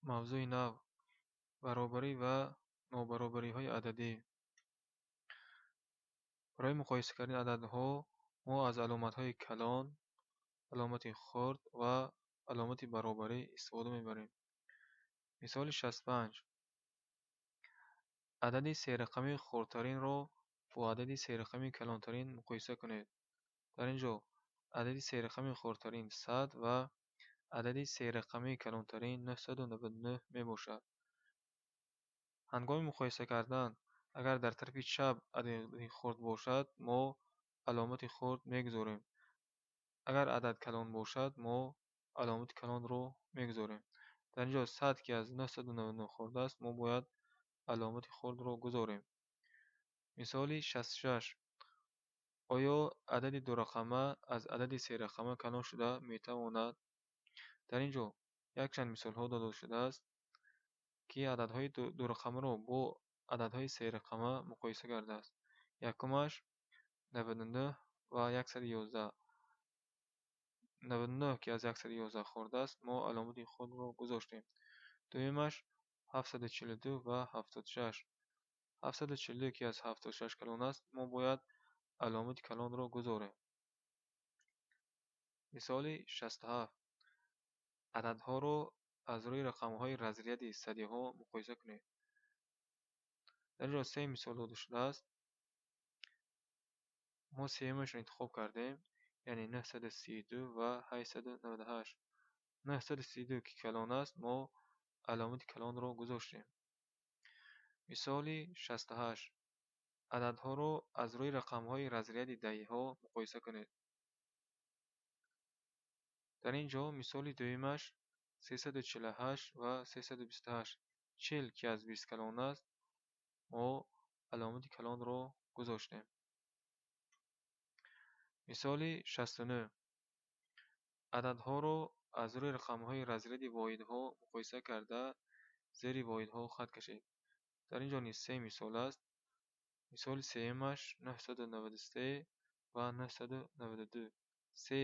Мавзӯи нав: баробарӣ ва нобаробариҳои ададӣ. Барои муқоиса кардани ададҳо мо аз аломатҳои калон, аломати хурд ва аломати баробарӣ истифода мебарем. Мисоли 65. Адади серақамии хурдтаринро бо адади серақамии калонтарин муқоиса кунед. Дар ин ҷо адади серақамии хурдтарин 100 ва адади серақамии калонтарин 999 мебошад. Ҳангоми муқоиса кардан, агар дар тарафи чап адади хурд бошад, мо аломати хурд мегузорем. Агар адад калон бошад, мо аломати калонро мегузорем. Дар ин ҷо 100, ки аз 999 хурд аст, мо бояд аломати хурдро гузорем. Мисоли 66. Оё адади дурақама аз адади серақама калон шуда метавонад? Дар ин ҷо якчанд мисолҳо дода шудааст, ки ададҳои дурақамаро бо ададҳои серақама муқоиса кардааст. Якумаш 99 ва 111. 99, ки аз 111 хурд аст, мо аломати хурдро гузоштем. Дуюмаш 742 ва 76. 742, ки аз 76 калон аст, мо бояд аломати калонро гузорем. Мисоли 67. Ададҳоро аз рӯи рақамҳои разряди садиҳо муқоиса кунед. Дар ин ҷо се мисол дода шудааст. Мо сеюмашро интихоб кардем, яъне 932 ва 898. 932, ки калон аст, мо аломати калонро гузоштем. Мисоли 68. Ададҳоро аз рӯи рақамҳои разряди даҳиҳо муқоиса кунед. Дар ин ҷо мисоли дуюмаш 348 ва 328. 40, ки аз 20 калон аст, мо аломати калонро гузоштем. Мисоли 69. Ададҳоро аз рӯи рақамҳои разряди воҳидҳо муқоиса карда, зери воҳидҳо хат кашед. Дар ин ҷо низ се мисол аст. Мисоли сеюмаш 993 ва 992. Се,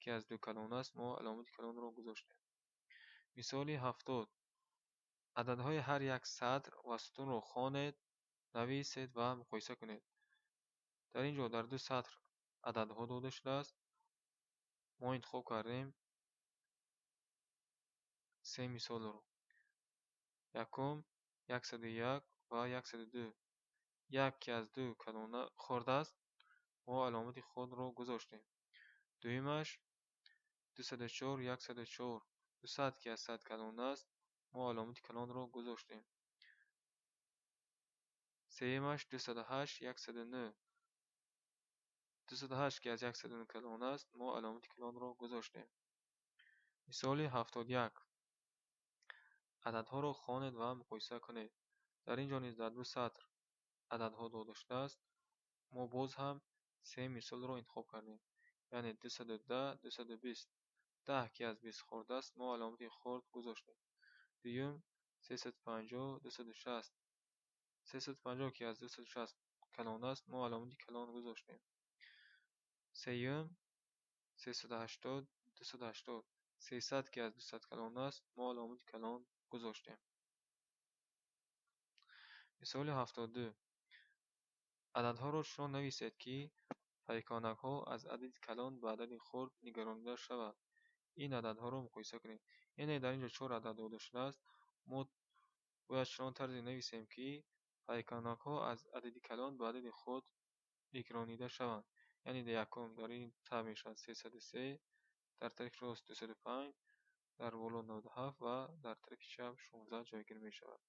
ки аз ду калон аст, мо аломати калонро гузоштем. Мисоли 70. Ададҳои ҳар як сатр ва сутунро хонед, нависед ва муқоиса кунед. Дар ин ҷо дар ду сатр ададҳо дода шудааст. Мо интихоб кардем се мисолро. Якум 101 ва 102. Як, ки аз ду калона хурд аст, мо аломати хурдро гузоштем. Дуюмаш 204, 104. 200, ки аз 100 калон аст, мо аломати калонро гузоштем. Сеюмаш 208, 109. 208, ки аз 109 калон аст, мо аломати калонро гузоштем. Мисоли 71. Ададҳоро хонед ва муқоиса кунед. Дар ин ҷо низ дар ду сатр ададҳо дода шудааст. Мо боз ҳам се мисолро интихоб кардем. Яъне 210, 220. 10, ки аз 20 хурд аст, мо аломати хурд гузоштем. Дуюм 350, 260. 350, ки аз 260 калон аст, мо аломати калон гузоштем. Сеюм 380, 280. 300, ки аз 200 калон аст, мо аломати калон гузоштем. Мисоли 72. Ададҳоро чунон нависед, ки пайконакҳо аз адади калон ба адади хурд нигаронида шавад. Ин ададҳоро муқоиса кунед. Яъне дар ин ҷо чор адад дода шудааст. Мо бояд чунон тарзе нависем, ки пайконакҳо аз адади калон ба адади хурд нигаронида шаванд. Яъне якум дар ин та мешавад 303, дар тарафи рост 205, дар боло 97 ва дар тарафи чап 16 ҷойгир мешавад.